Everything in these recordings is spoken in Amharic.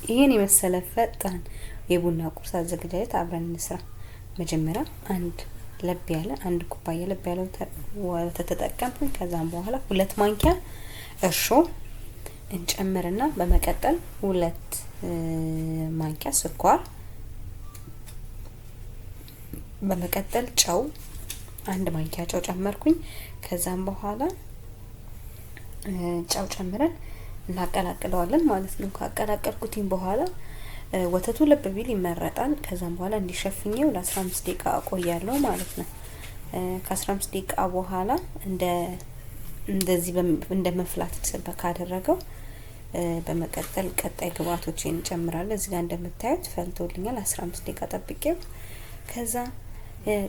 ይህን የመሰለ ፈጣን የቡና ቁርስ አዘገጃጀት አብረን እንስራ። መጀመሪያ አንድ ለብ ያለ 1 ኩባያ ለብ ያለ ወተት ተጠቀምኩኝ። ከዛም በኋላ 2 ማንኪያ እርሾ እንጨምርና በመቀጠል 2 ማንኪያ ስኳር፣ በመቀጠል ጨው፣ 1 ማንኪያ ጨው ጨመርኩኝ። ከዛም በኋላ ጨው ጨምረን እናቀላቅለዋለን ማለት ነው። ካቀላቀልኩትኝ በኋላ ወተቱ ለብ ቢል ይመረጣል። ከዛም በኋላ እንዲሸፍኘው ለ15 ደቂቃ አቆያለሁ ማለት ነው። ከ15 ደቂቃ በኋላ እንደዚህ እንደ መፍላት ካደረገው በመቀጠል ቀጣይ ግብአቶችን እንጨምራለን። እዚህ ጋር እንደምታዩት ፈልቶልኛል። 15 ደቂቃ ጠብቄው ከዛ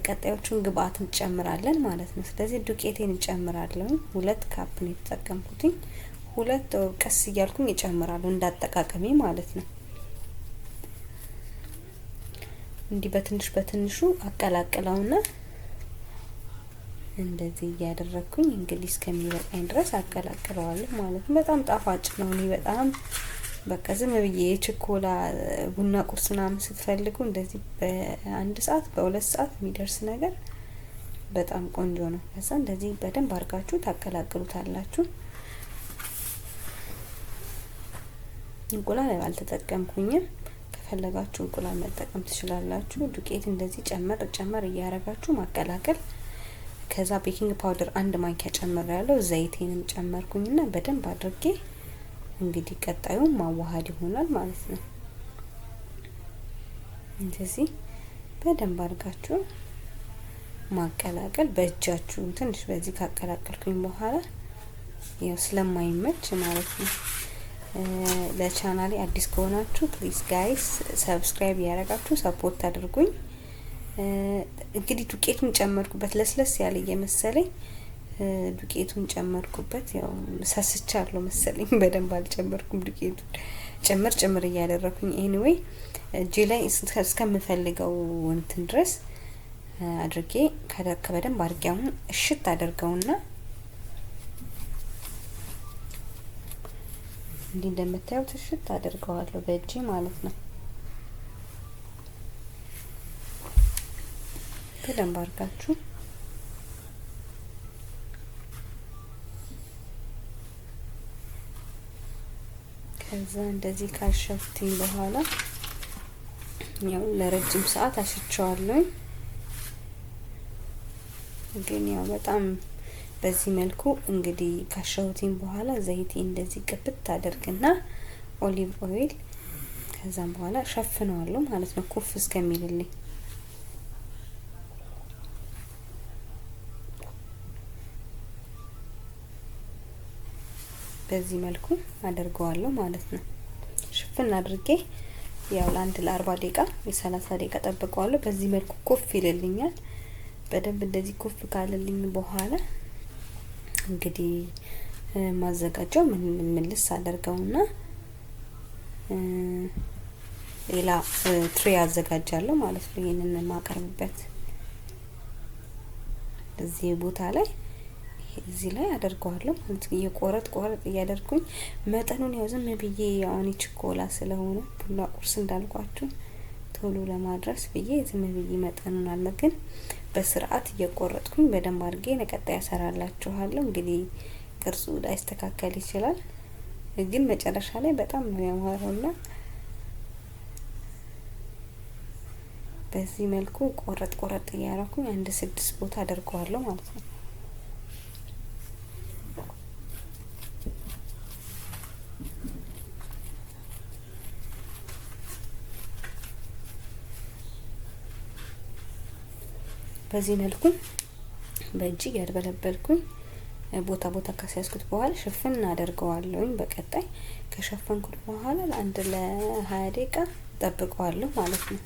ቀጣዮቹን ግብአት እንጨምራለን ማለት ነው። ስለዚህ ዱቄቴን እንጨምራለሁ። 2 cup ነው የተጠቀምኩትኝ። ሁለት ቀስ እያልኩኝ እጨምራለሁ እንዳጠቃቀሜ ማለት ነው። እንዲህ በትንሽ በትንሹ አቀላቅለውና እንደዚህ እያደረግኩኝ እንግዲህ እስከሚበቃኝ ድረስ አቀላቅለዋለሁ ማለት ነው። በጣም ጣፋጭ ነው። እኔ በጣም በቃ ዝም ብዬ የችኮላ ቡና ቁርስ ምናምን ስትፈልጉ እንደዚህ በ1 ሰዓት በ2 ሰዓት የሚደርስ ነገር በጣም ቆንጆ ነው። ከዛ እንደዚህ በደንብ አድርጋችሁ ታቀላቅሉታላችሁ። እንቁላል አልተጠቀምኩኝም። ከፈለጋችሁ እንቁላል መጠቀም ትችላላችሁ። ዱቄት እንደዚህ ጨመር ጨመር እያደረጋችሁ ማቀላቀል። ከዛ baking powder 1 ማንኪያ ጨምሬያለሁ። ዘይቴንም ጨመርኩኝና በደንብ አድርጌ እንግዲህ ቀጣዩ ማዋሃድ ይሆናል ማለት ነው። እንደዚህ በደንብ አድርጋችሁ ማቀላቀል በእጃችሁ ትንሽ በዚህ ካቀላቀልኩኝ በኋላ ያው ስለማይመች ማለት ነው። ለቻናሌ አዲስ ከሆናችሁ please guys subscribe እያደረጋችሁ support አድርጉኝ። እንግዲህ ዱቄቱን ጨመርኩበት፣ ለስለስ ያለ እየመሰለኝ ዱቄቱን ጨመርኩበት። ያው ሳስቻለሁ መሰለኝ፣ በደንብ አልጨመርኩም። ዱቄቱን ጭምር ጭምር እያደረኩኝ anyway እጄ ላይ እስከምፈልገው እንትን ድረስ አድርጌ በደንብ አድርጌ አሁን እሽት አደርገውና እንዲህ እንደምታዩት እሽት አደርገዋለሁ በእጄ ማለት ነው። በደንብ አድርጋችሁ ከዛ እንደዚህ ካሸፍትኝ በኋላ ያው ለረጅም ሰዓት አሽቸዋለሁኝ። ግን ያው በጣም በዚህ መልኩ እንግዲህ ካሸሁትኝ በኋላ ዘይቴ እንደዚህ ቅብት አደርግና olive oil ከዛም በኋላ ሸፍነዋለሁ ማለት ነው ኩፍ እስከሚልልኝ። በዚህ መልኩ አደርገዋለሁ ማለት ነው። ሽፍን አድርጌ ያው ለአንድ ለ40 ደቂቃ የ30 ደቂቃ ጠብቀዋለሁ። በዚህ መልኩ ኩፍ ይልልኛል። በደንብ እንደዚህ ኩፍ ካለልኝ በኋላ እንግዲህ ማዘጋጀው ምን ምልስ አደርገውና ሌላ tray አዘጋጃለሁ ማለት ነው። ይሄንን የማቀርብበት እዚህ ቦታ ላይ እዚህ ላይ አደርገዋለሁ ማለት ነው። እየቆረጥ ቆረጥ እያደረኩኝ መጠኑን ያው ዝም ብዬ ያው እኔ ችኮላ ስለሆነ ቡና ቁርስ እንዳልኳችሁ ቶሎ ለማድረስ ብዬ ዝም ብዬ መጠኑን አለ፣ ግን በስርዓት እየቆረጥኩኝ በደንብ አድርጌ ለቀጣይ ያሰራላችኋለሁ። እንግዲህ ቅርጹ ላይስተካከል ይችላል፣ ግን መጨረሻ ላይ በጣም ነው ያማረውና በዚህ መልኩ ቆረጥ ቆረጥ እያደረኩኝ አንድ ስድስት ቦታ አደርገዋለሁ ማለት ነው። በዚህ መልኩ በእጅ እያድበለበልኩኝ ቦታ ቦታ ካስያዝኩት በኋላ ሽፍን አደርገዋለሁኝ። በቀጣይ ከሸፈንኩት በኋላ ለአንድ ለ20 ደቂቃ ጠብቀዋለሁ ማለት ነው።